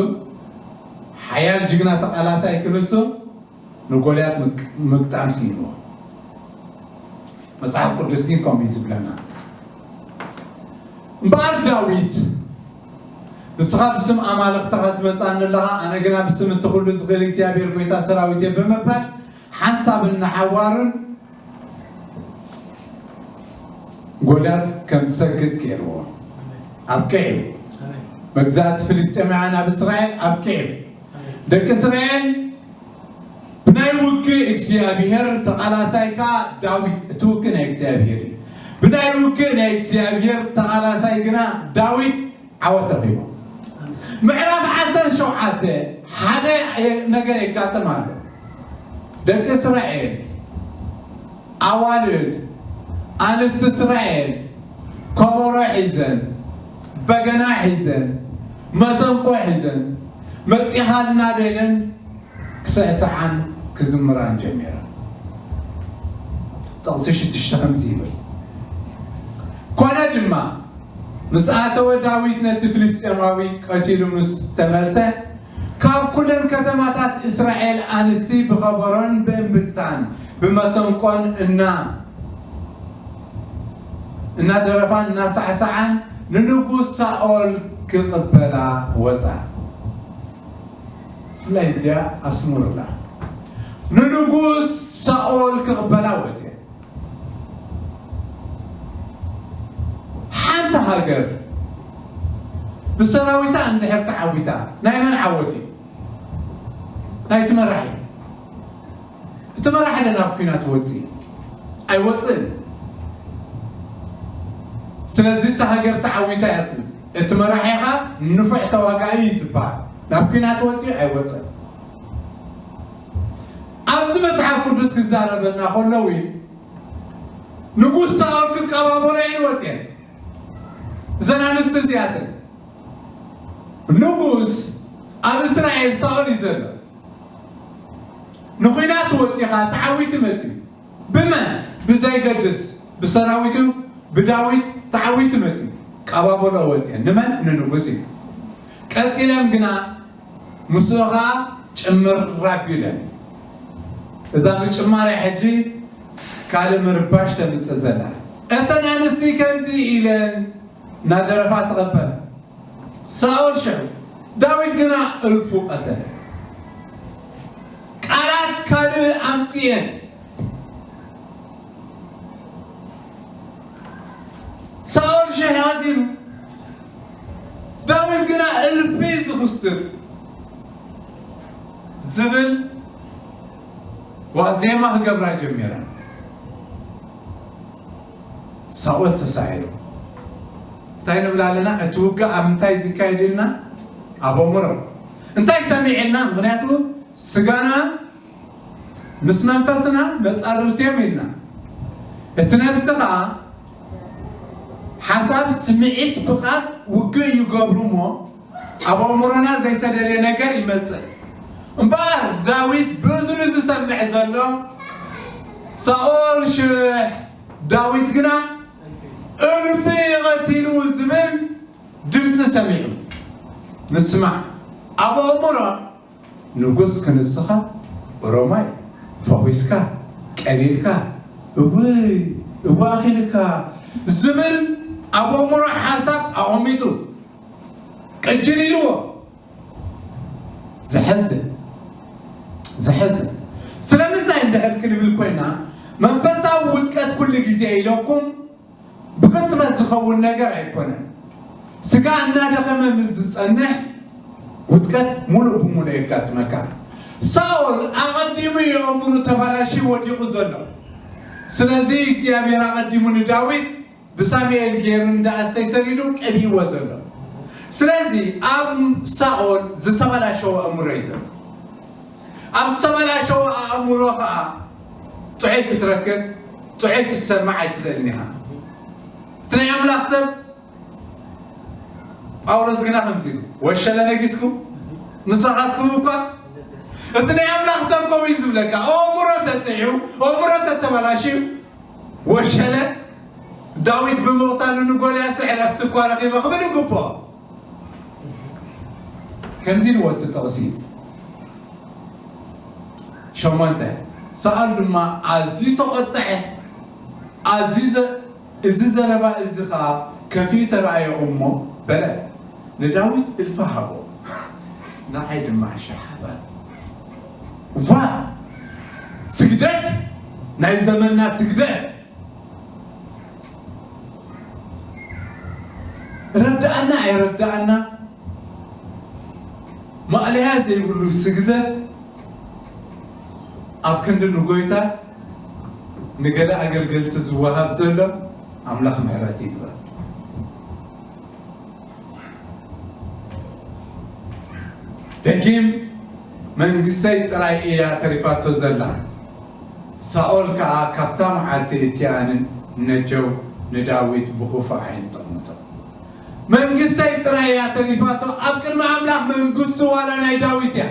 ሓያል ጅግና ተቓላሳይ ክንሱ ንጎልያት ምግጣም ስኢንዎ። መጽሓፍ ቅዱስ ግን ከምኡ እዩ ዝብለና። እምበኣር ዳዊት ንስኻ ብስም ኣማልኽትኻ ትመጽኣኒ ኣለኻ፣ ኣነ ግና ብስም እቲ ኩሉ ዝኽእል እግዚኣብሔር ጎይታ ሰራዊት እየ ብምባል ሓንሳብን ንሓዋሩን ጎልያት ከም ዝሰግጥ ገይርዎ። ኣብቂዑ። መግዛእቲ ፍልስጤማውያን ኣብ እስራኤል ኣብቂዑ። ደቂ እስራኤል ብናይ ውግእ እግዚኣብሔር ተቓላሳይ ከኣ ዳዊት፣ እቲ ውግእ ናይ እግዚኣብሔር እዩ። ብናይ ውግእ ናይ እግዚኣብሔር ተቓላሳይ ግና ዳዊት ዓወት ረኺቦም። ምዕራፍ ዓሰርተ ሸውዓተ ሓደ ነገር የጋጥም ኣሎ። ደቂ እስራኤል ኣዋልድ ኣንስቲ እስራኤል ከበሮ ሒዘን በገና ሒዘን መሰንቆ ሒዘን መጺኻልና ዶ ኢለን ክስዕስዓን ክዝምራን ጀሚረን። ጥቕሲ ሽዱሽተ ከምዚ ይብል፣ ኮነ ድማ ምስ ኣተወ ዳዊት ነቲ ፍልስጤማዊ ቀቲሉ ምስ ተመልሰ ካብ ኩለን ከተማታት እስራኤል ኣንስቲ ብኸበሮን ብእምብልታን ብመሰንቆን እና እናደረፋን እናሳዕሳዓን ንንጉስ ሳኦል ክቕበላ ወፃ። ብፍላይ እዚኣ ኣስምሩላ። ንንጉስ ሳኦል ክቕበላ ወፅአ። ሓንቲ ሃገር ብሰራዊታ እንድሕር ተዓዊታ ናይ መን ዓወት እዩ? ናይቲ መራሒ። እቲ መራሒ ለ ናብ ኲናት ወፂ ኣይወፅእን። ስለዚ እታ ሃገር ተዓዊታ እያ ትብል። እቲ መራሒ ኸዓ ንፉዕ ተዋጋኢ እዩ ዝበሃል። ናብ ኲናት ወፂ ኣይወፅእን። ኣብዚ መፅሓፍ ቅዱስ ክዛረበና ከለዊ ንጉስ ሳኦል ክቀባበሎ ኢሉ ወፅየን። እዘን ኣንስቲ እዚኣተን ንጉስ ኣብ እስራኤል ሳኦል እዩ ዘሎ። ንኹናት ወፂኻ ተዓዊቱ መፅዩ። ብመን? ብዘይገድስ ብሰራዊቱ ብዳዊት ተዓዊቱ መፅዩ። ቀባበሎ ወፅየን። ንመን? ንንጉስ እዩ። ቀፂለን ግና ምስኡ ኸዓ ጭምር ራቢለን። እዛ ምጭማር እያ ሕጂ ካልእ ምርባሽ ተምፅእ ዘላ። እተን ኣንስቲ ከምዚ ኢለን እናደረፋ ተቐበላ። ሳኦል ሽሕ ዳዊት ግና እልፉ ቀተለ። ቃላት ካልእ ኣምፅኤን። ሳኦል ሽሕ ኣዚኑ ዳዊት ግና እልፊ ዝኹስር ዝብል ዋዜማ ክገብራ ጀሚረን። ሳኦል ተሳዒሩ። እንታይ ንብል ኣለና? እቲ ውግእ ኣብ ምንታይ ዝካየድ ኢልና? ኣብ ኣእምሮ። እንታይ ሰሚዕና? ምኽንያቱ ስጋና ምስ መንፈስና መጻርርትዮም ኢልና። እቲ ነብሲ ኸኣ ሓሳብ፣ ስምዒት፣ ፍቓድ ውግእ ይገብሩ እሞ፣ ኣብ ኣእምሮና ዘይተደልየ ነገር ይመጽእ። እምበኣር ዳዊት ብእዝኑ ዝሰምዕ ዘሎ፣ ሳኦል ሽሕ፣ ዳዊት ግና እልፊ ቀቲሉ ዝብል ድምፂ ሰሚዑ። ንስማዕ። ኣብ ኣእምሮ ንጉስ ክንስኻ ኦሮማይ፣ ፈኺስካ፣ ቀሊልካ፣ እውይ፣ እወ ኣኺልካ ዝብል ኣብ ኣእምሮ ሓሳብ ኣቐሚጡ ቅጅል ኢልዎ። ዘሐዝን፣ ዘሐዝን። ስለምንታይ እንድሕር ክንብል ኮይና፣ መንፈሳዊ ውድቀት ኩሉ ግዜ ኢለኩም ብቕጽበት ዝኸውን ነገር ኣይኮነን። ስጋ እናደኸመ ምስ ዝጸንሕ፣ ውድቀት ሙሉእ ብሙሉእ የጋጥመካ። ሳኦል ኣቐዲሙ እዩ ኣእምሩ ተባላሽዩ ወዲቑ ዘሎ። ስለዚ እግዚኣብሔር ኣቐዲሙ ንዳዊት ብሳሙኤል ገይሩ እንዳኣሰይ ሰዲዱ ቀቢእዎ ዘሎ። ስለዚ ኣብ ሳኦል ዝተበላሸወ ኣእምሮ እዩ ዘሎ። ኣብ ዝተበላሸወ ኣእምሮ ኸኣ ጥዑይ ክትረክብ፣ ጥዑይ ክትሰማዕ ኣይትኽእልን ኢኻ። እቲ ናይ ኣምላኽ ሰብ ጳውሎስ ግና ከምዚ ኢሉ፣ "ወሸለ ነጊስኩም ንስኻትኩም እኳ?" እቲ ናይ ኣምላኽ ሰብ ከምኡ እዩ ዝብለካ። ኣእምሮ ተጥዕዩ፣ ኣእምሮ ተተበላሽዩ፣ ወሸለ ዳዊት ብምቕታሉ ንጎልያስ ዕረፍቲ እኳ ረኺበ ክብል ይግብኦ። ከምዚ ኢልዎ እቲ ጥቕሲ። ሸሞንተ፣ ሳኦል ድማ ኣዝዩ ተቖጥዐ፣ ኣዝዩ ዘ-፣ እዚ ዘረባ እዚ ኸኣ ከፊኡ ተራእዮ እሞ በለ፣ ንዳዊት እልፊ ሃቦ፣ ንዓይ ድማ ሽሕ ሃበ። ዋ! ስግደት፣ ናይ ዘመንና ስግደት። ረዳኣና ኣይረዳኣና፣ ማእለያ ዘይብሉ ስግደት ኣብ ክንዲ ንጎይታ ንገለ ኣገልገልቲ ዝወሃብ ዘሎ፣ ኣምላኽ ምሕረት ይግበር። ደጊም መንግስተይ ጥራይ እያ ተሪፋቶ ዘላ። ሳኦል ከኣ ካብታ መዓልቲ እቲኣ ን-፣ ነጀው ንዳዊት ብኽፉእ ዓይኒ ጠመቶ። መንግስተይ ጥራይ እያ ተሪፋቶ፣ ኣብ ቅድሚ ኣምላኽ መንግስቱ ዋላ ናይ ዳዊት እያ።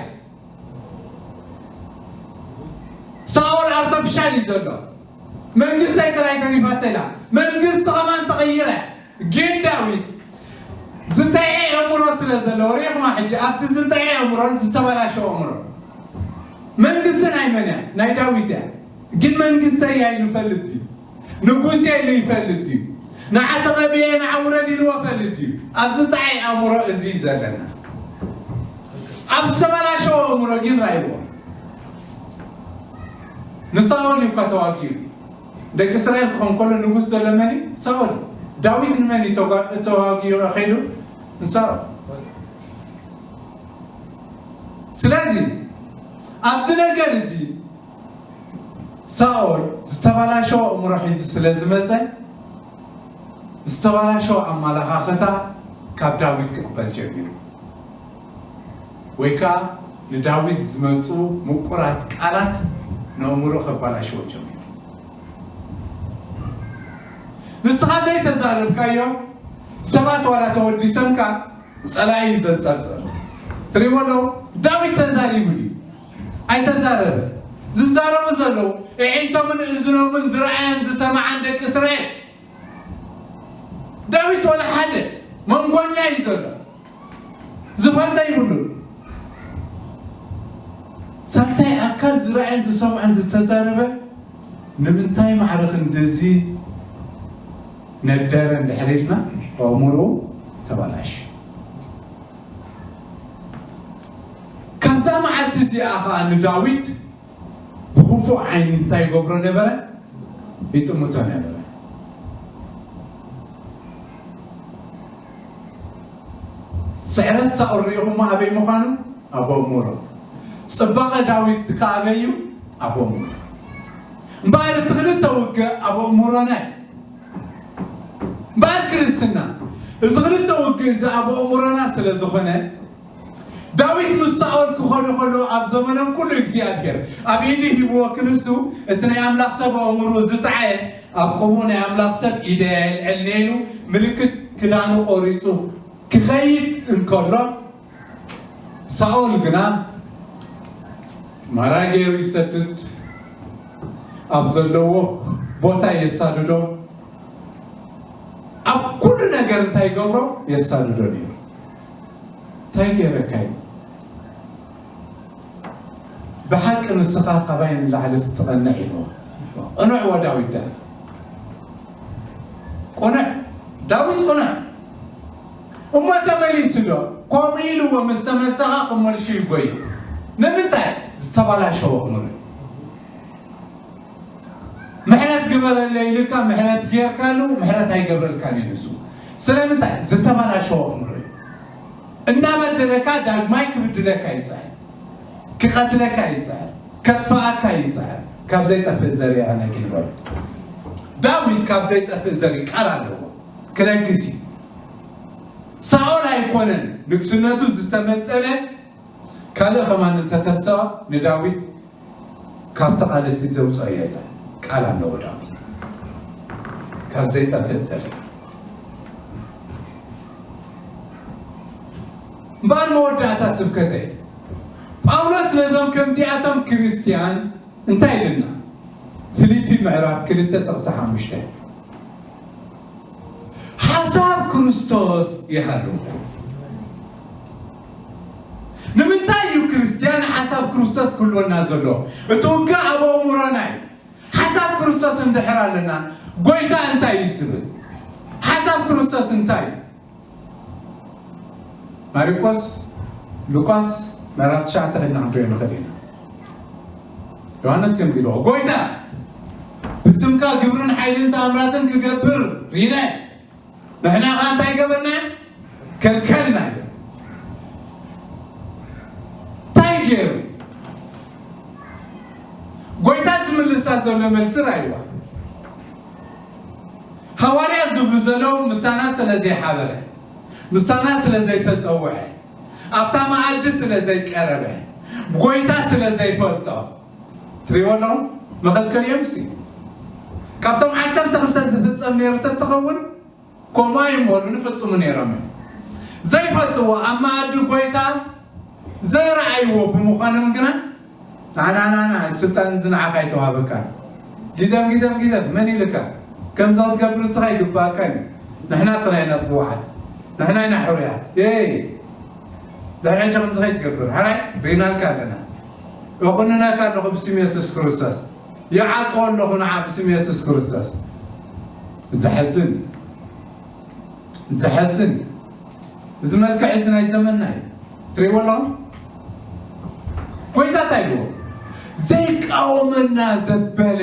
ሳኦል ኣርተፊሻል እዩ ዘሎ። መንግስተይ ጥራይ ተሪፋቶ ኢላ። መንግስቲ ኸማን ተቐይረ። ግን ዳዊት ዝጠዐ ኣእምሮ ስለ ዘለዎ፣ ርኢኹማ ሕጂ ኣብቲ ዝጠዐ ኣእምሮን ዝተበላሸወ ኣእምሮ። መንግስቲ ናይ መን እያ? ናይ ዳዊት እያ። ግን መንግስተይ እያ ኢሉ ይፈልጥ ድዩ? ንጉስ እየ ኢሉ ይፈልጥ ድዩ? ንዓ ተቐብየ፣ ንዓ ውረድ ኢልዎ ይፈልጥ ድዩ? ኣብ ዝጠዐ ኣእምሮ እዚ እዩ ዘለና። ኣብ ዝተበላሸወ ኣእምሮ ግን ራእይዎ። ንሳኦል እዩ እኳ ተዋጊኡ። ደቂ እስራኤል ክኾን ከሎ ንጉስ ዘሎ መን እዩ? ሳኦል። ዳዊት ንመን እዩ ተጓ-፣ ተዋጊኡ ከይዱ? ንሳኦል። ስለዚ ኣብዚ ነገር እዚ ሳኦል ዝተበላሸወ ኣእምሮ ሒዙ ስለ ዝመጸ፣ ዝተበላሸወ ኣመለኻኽታ ካብ ዳዊት ክቕበል ጀሚሩ። ወይ ከኣ ንዳዊት ዝመጹ ምቁራት ቃላት ነእምሮ ከባላሽዎ ጀሚሩ። ንስኻ ዘይተዛረብካዮ ሰባት ዋላ ተወዲሶምካ ጸላኢ እዩ ዘንጸርጽር። ትሪእዎ ኣለኹ፣ ዳዊት ተዛሪቡ ድዩ? ኣይተዛረበ። ዝዛረቡ ዘለዉ ኣዒንቶምን እዝኖምን ዝረኣያን ዝሰማዓን ደቂ እስራኤል። ዳዊት ወላ ሓደ መንጎኛ እዩ ዘሎ። ዝፈልጦ ይብሉ። ሳልሳይ ኣካል ዝረኣየን ዝሰምዐን ዝተዛረበ ንምንታይ ማዕረ ክንድዚ ነደረ እንድሕር ኢልና ኣእምሮ ተበላሽ። ካብዛ መዓልቲ እዚኣ ኸዓ ንዳዊት ብኽፉእ ዓይኒ እንታይ ይገብሮ ነበረ? ይጥምቶ ነበረ። ስዕረት ሳኦል ሪኢኹሞ ኣበይ ምዃኑ? ኣብ ኣእምሮ። ጽባቐ ዳዊት ከ ኣበይ እዩ? ኣብ ኣእምሮ። እምበኣር እቲ ክልተ ውግእ ኣብ ኣእምሮና እዩ። እምበኣር ክርስትና፣ እዚ ክልተ ውግእ እዚ ኣብ ኣእምሮና ስለ ዝኾነ፣ ዳዊት ምስ ሳኦል ክኸዱ ከለዉ ኣብ ዘመኖም ኩሉ እግዚኣብሔር ኣብ ኢዱ ሂብዎ ክንሱ፣ እቲ ናይ ኣምላኽ ሰብ ኣእምርኡ ዝጠዓየ ኣብ ቅቡእ ናይ ኣምላኽ ሰብ ኢደይ ኣይልዐልን'የ ኢሉ ምልክት ክዳኑ ቆሪጹ ክኸይድ እንከሎ፣ ሳኦል ግና ማራ ገይሩ ይሰድድ፣ ኣብ ዘለዎ ቦታ የሳድዶ፣ ኣብ ኩሉ ነገር እንታይ ይገብሮ? የሳድዶ ነይሩ። እንታይ ገይረካ እዩ? ብሓቂ ንስኻ ካባይ ንላዕሊ ስትቐንዕ ኢልዎ። ቅኑዕ ወ ዳዊት ዳ ቅኑዕ፣ ዳዊት ቅኑዕ። እሞ ተመሊሱ ዶ? ከምኡ ኢልዎ ምስ ተመልሰኻ ክመልሹ ይጎዩ። ንምንታይ? ዝተባላሸወ እምሩ። ምሕረት ግበረለይ ኢልካ ምሕረት ጌርካሉ፣ ምሕረት ኣይገብረልካን እዩ ንሱ። ስለምንታይ? ዝተባላሸወ እምሩ እዩ። እናበደለካ ዳግማይ ክብድለካ ይጽዕር፣ ክቐትለካ ይጽዕር፣ ከጥፍኣካ ይጽዕር። ካብ ዘይጠፍእ ዘርኢ ኣነ ግን በሉ። ዳዊት ካብ ዘይጠፍእ ዘርኢ ቃል ኣለዎ፣ ክነግስ እዩ። ሳኦል ኣይኮነን ንግስነቱ ዝተመንጠለ፣ ካልእ ከማን እንተተሰዋ ንዳዊት ካብቲ ቃል እቲ ዘውፅኦ የለን። ቃል ኣለዎ ዳዊት ካብ ዘይጠፍእ ዘርኢ። እምበኣር መወዳእታ ስብከተይ ጳውሎስ ነዞም ከምዚኣቶም ክርስትያን እንታይ ኢልና? ፊልፒ ምዕራፍ ክልተ ጥቕሲ ሓሙሽተ፣ ሓሳብ ክርስቶስ ይሃልውኩም። ንምንታይ እዩ ክርስትያን ሓሳብ ክርስቶስ ክህልወና ዘሎ? እቲ ውግእ ኣብ ኣእምሮና እዩ። ሓሳብ ክርስቶስ እንድሕር ኣለና፣ ጎይታ እንታይ እዩ ዝብል? ሓሳብ ክርስቶስ እንታይ እዩ? ማርቆስ፣ ሉቃስ ምዕራፍ ትሽዓተ ሒድና ክንሪኦ ንኽእል ኢና። ዮሃንስ ከምዚ ኢልዎ፣ ጎይታ፣ ብስምካ ግብርን ሓይልን ተኣምራትን ክገብር ርኢነ፣ ንሕና ኸኣ እንታይ ገበርና? ከልከልና እዩ። እንታይ ገይሩ? ጎይታ ዝምልሳ ዘሎ መልሲ ራእይዋ። ሃዋርያት ዝብሉ ዘለዉ ምሳና ስለ ዘይሓበረ፣ ምሳና ስለ ዘይተጸውዐ፣ ኣብታ መኣዲ ስለ ዘይቀረበ፣ ጎይታ ስለ ዘይፈልጦ፣ ትሪእዎ ኣለኹም? መኸልከል እዮም ሲ። ካብቶም ዓሰርተ ክልተ ዝፍጸም ነይሩ ተትኸውን፣ ከምኡ ኣይምበሉን ይፍጽሙ ነይሮም እዮም። ዘይፈልጥዎ ኣብ መኣዲ ጎይታ ዘይረኣይዎ ብምዃኖም ግና፣ ናና ናና፣ ስልጣን እዚ ንዓኻ ኣይተዋህበካን። ግደፍ፣ ግደፍ፣ ግደፍ፣ መን ኢልካ? ከምዚ ክትገብር ንስኻ ኣይግባኣካን እዩ። ንሕና ጥራይ ኢና ጽዋዓት። ንሕና ኢና ሕሩያት። ኤይ! ድሕሪ ሕጂ ከምዚ ከይትገብር። ሕራይ? ሪናልካ ኣለና። እኹንነካ ኣለኹ ብስም የሱስ ክርስቶስ። ይዓጽዎ ኣለኹ ንዓ ብስም የሱስ ክርስቶስ። ዘሕዝን። ዘሕዝን። እዚ መልክዕ እዚ ናይ ዘመንና እዩ። ትሪእዎ ኣለኹም? ጎይታ እንታይ ኢልዎ? ዘይቃወመና ዘበለ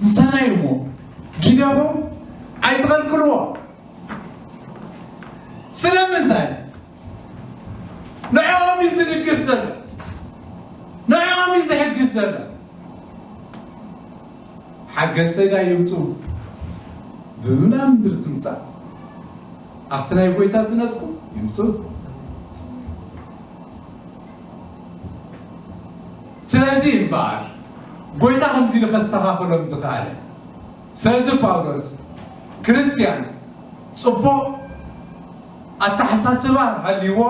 ምሳና እዩ እሞ፣ ግደፎ፣ ኣይትኸልክልዎ። ስለምንታይ? ንዕኦም እዩ ዝድግፍ ዘሎ። ንዕኦም እዩ ዝሕግዝ ዘሎ። ሓገዝተይ ዳ ይምጹ፣ ብምናምን ምድሪ ትምጻእ። ኣብቲ ናይ ጎይታ ዝነጥቁ ይምጹ። ስለዚ እምበኣር፣ ጎይታ ከምዚ ኢሉ ከስተኻኽሎም ዝኸኣለ። ስለዚ ጳውሎስ፣ ክርስትያን ጽቡቕ ኣተሓሳስባ ሃልይዎ፣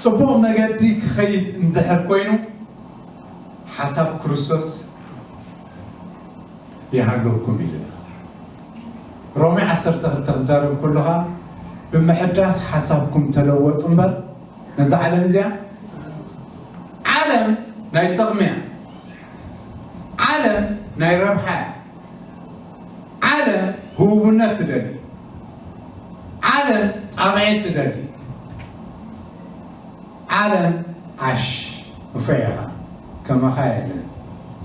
ጽቡቕ መገዲ ክኸይድ እንድሕር ኮይኑ፣ ሓሳብ ክርስቶስ ይሃልወኩም ኢልና። ሮሜ ዓሰርተ ክልተ ክዛረብ ከሎ ኸኣ፣ ብምሕዳስ ሓሳብኩም ተለወጡ እምበር፣ ነዛ ዓለም እዚኣ፣ ዓለም ናይ ጥቕሚ እያ። ዓለም ናይ ረብሓ እያ። ዓለም ህቡብነት ትደሊ። ዓለም ጣቕዒት ትደሊ። ዓለም ዓሽ፣ ንፉዕ ኢኻ፣ ከማኻ የለን፣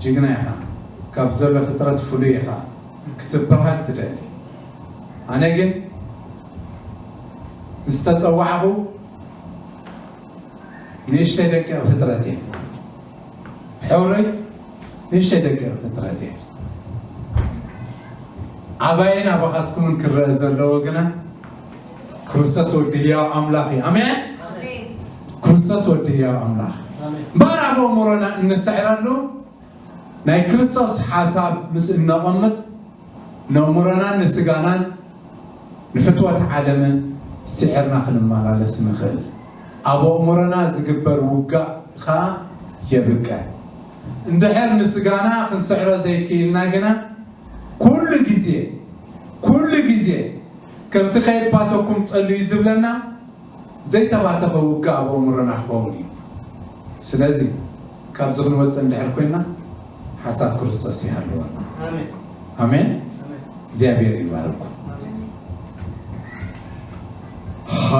ጅግና ኢኻ፣ ካብ ዘሎ ፍጥረት ፍሉይ ኢኻ ክትበሃል ትደሊ። ኣነ ግን ዝተጸዋዕኹ ንእሽተይ ደቂቕ ፍጥረት እየ። ሕውረይ ንእሽተይ ደቂቕ ፍጥረት እየ። ኣባይን ኣባኻትኩምን ክረአ ዘለዎ ግና፣ ክርስቶስ ወዲ ህያው ኣምላኽ እዩ። ኣሜን። ክርስቶስ ወዲ ህያው ኣምላኽ። እምበኣር ኣብ ኣእምሮና እንስዕረሉ ናይ ክርስቶስ ሓሳብ ምስ እነቐምጥ፣ ነእምሮናን ንስጋናን ንፍትወት ዓለምን ስዒርና ክንመላለስ ንኽእል። ኣብ ኣእምሮና ዝግበር ውጋእ ኸኣ የብቅዕ። እንድሕር ንስጋና ክንስዕሮ ዘይክኢልና ግና፣ ኩሉ ግዜ፣ ኩሉ ግዜ ከምቲ ከይባተኩም ጸልዩ ዝብለና፣ ዘይተባተኸ ውግእ ኣብ ኣእምሮና ክኸውን እዩ። ስለዚ ካብዚ ክንወጽእ እንድሕር ኮይና፣ ሓሳብ ክርስቶስ ይሃልወና። ኣሜን። እግዚኣብሔር ይባርኩም።